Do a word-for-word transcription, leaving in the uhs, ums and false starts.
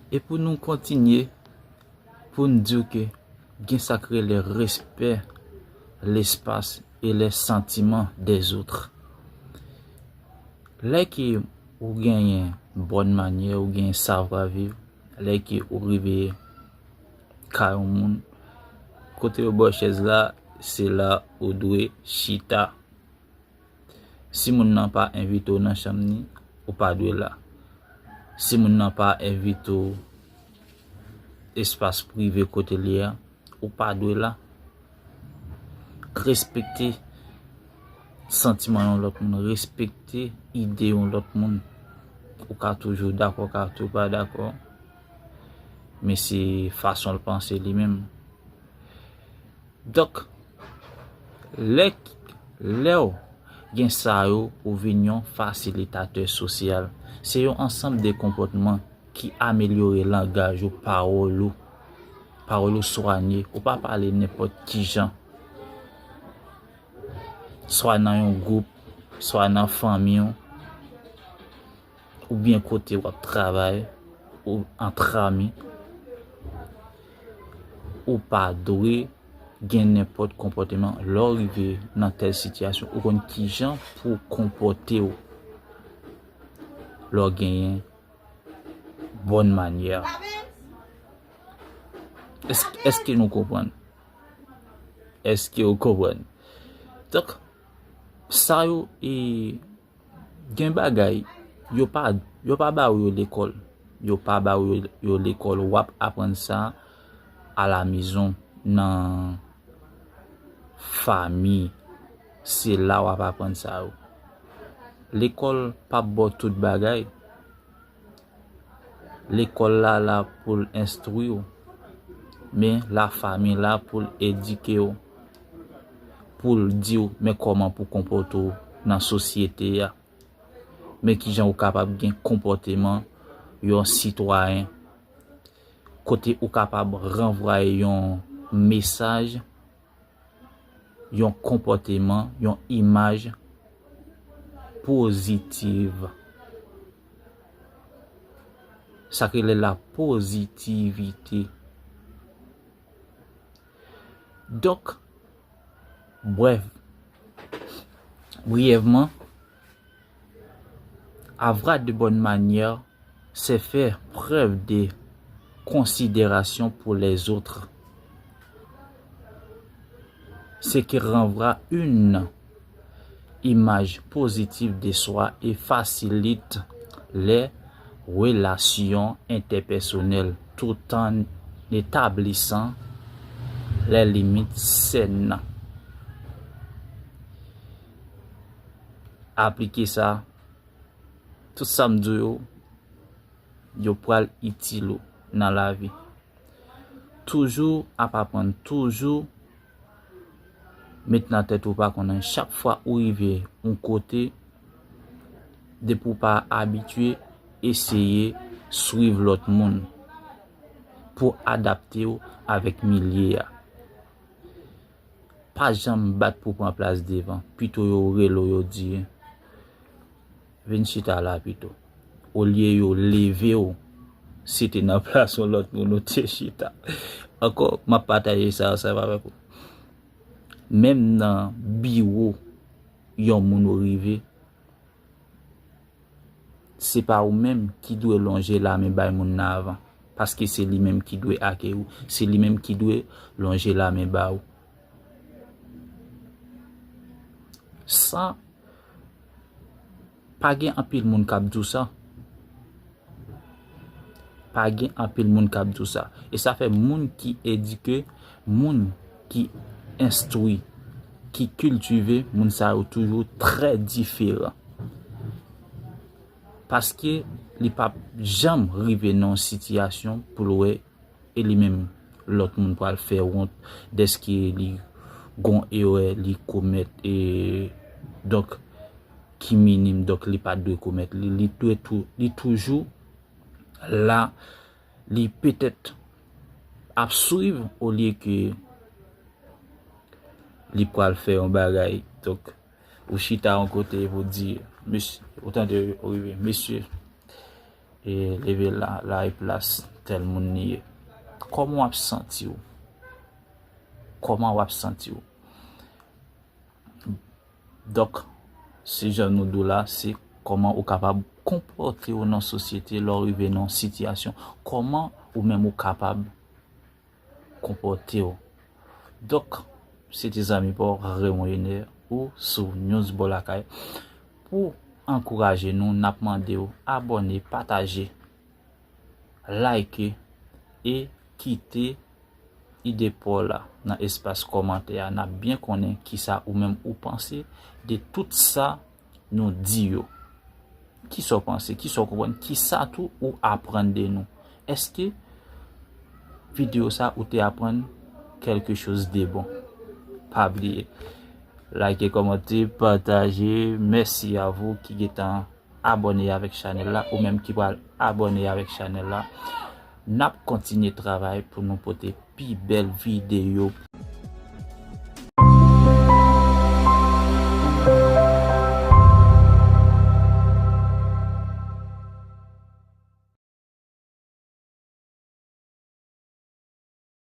E pou nou kontinye, pou n di w ke gen sa k rele respè lespas e les sentiments des autres. Lè ke ou genyen bòn manyè, ou genyen savwa viv, lè ke ou rive kay yon moun, kote yo ba w chèz la, se la ou dwe chita. Si moun nan pa envite w nan chanm ni, ou pa dwe la. Si moun nan pa envite w espas prive kote li a, ou pa dwe la. Respekte santiman yon lòt moun, respekte ide yon lòt moun. Ou ka toujou dakò, ou ka toujou pa dakò, men se fason l panse li menm. Donk, lè, lè w gen sa yo, ou vin yon fasilitatè sosyal. Se yon ansanm de konpòtman ki amelyore langaj ou, pawòl ou. Pawòl ou swanye. Ou pa pale nenpòt ki jan. Swa nan yon gwoup, swa nan fanmi w, oubyen kote w ap travay, ou ant ami, ou pa dwe gen nenpòt konpòteman. Lè w rive nan tèl sitiyasyon, ou konn kijan pou w konpòte w lè w genyen bòn manyè. Èske, èske nou konprann? Èske w konprann? Donk, sa yo, e, gen bagay, yo pa, yo pa ba w yo lekòl. Yo pa ba w yo, yo lekòl. W ap aprann sa alamezon, nan fanmi. Se la w ap aprann sa yo. Lekòl p ap ba w tout bagay. Lekòl la la pou l enstwi w, men lafanmi la pou l edike w, pou l di w men kòman pou konpòte w nan sosyete a, men kijan ou kapab gen konpòteman yon sitwayen, kote ou kapab ranvwaye yon mesaj, yon konpòteman, yon imaj pozitiv. Sa k rele la pozitivite. Donk, brèf, briyèvman, avoir de bonnes manières, c'est faire preuve de considération pour les autres, ce qui renvoie une image positive de soi et facilite les relations interpersonnelles tout en établissant les limites saines. Aplike sa. Tout sa m di w yo, yo pral itil ou nan lavi. Toujou ap aprann, toujou met nan tèt ou pa konnen chak fwa ou rive yon kote, depi w pa abitye, eseye swiv lòt moun pou adapte w avèk milye a. Pa janm bat pou pran plas devan. Pito yo rele w, yo di, "Vin chita la pito." Olye yo leve w, si te nan plas yon lòt moun ou te chita. Ankò, m ap pataje sa ansanm avèk ou. Menm nan biwo yon moun ou rive, se pa ou menm ki dwe lonje lamen bay moun nan avan, paske se li menm ki dwe akeyi w, se li menm ki dwe lonje lamen ba ou. Sa, pa gen anpil moun k ap di w sa. Pa gen anpil moun k ap di w sa. E sa fè moun ki edike, moun ki enstwi, ki kiltive, moun sa yo toujou trè diferan. Paske li p ap janm rive nan yon sitiyasyon pou l wè e li menm lòt moun pral fè wont dèske li gon erè li komèt, e donk ki minim, donk li pa t dwe komèt li. Li dwe tou, li toujou la, li petèt ap swiv olye ke li pral fè yon bagay. Donk, ou chita yon kote pou di, mesye, ou tande, ou rive, mesye, e leve la, la e plas tèl moun li ye. Kòman w ap santi w? Kòman w ap santi w? Donk, se jan nou di w la, se kòman ou kapab konpòte w nan sosyete lè w rive nan yon sitiyasyon. Kòman ou menm ou kapab konpòte w. Donk, se ti zanmi pa w Raymond Ener ou sou News Bò Lakay. Pou ankouraje nou, n ap mande w abòne, pataje, like e kite ide pa w la nan espas kòmantè a. N ap byen konnen kisa ou menm ou panse de tout sa nou di yo. Kisa w panse? Kisa w konprann? Kisa tou ou aprann de nou? Èske videyo sa ou te aprann quelque chose de bon? Pa bliye, like, kòmante, pataje. Mèsi a vou ki gentan abòne avèk chanèl la, ou menm ki pral abòne avèk chanèl la. N ap kontinye travay pou nou pote pi bèl videyo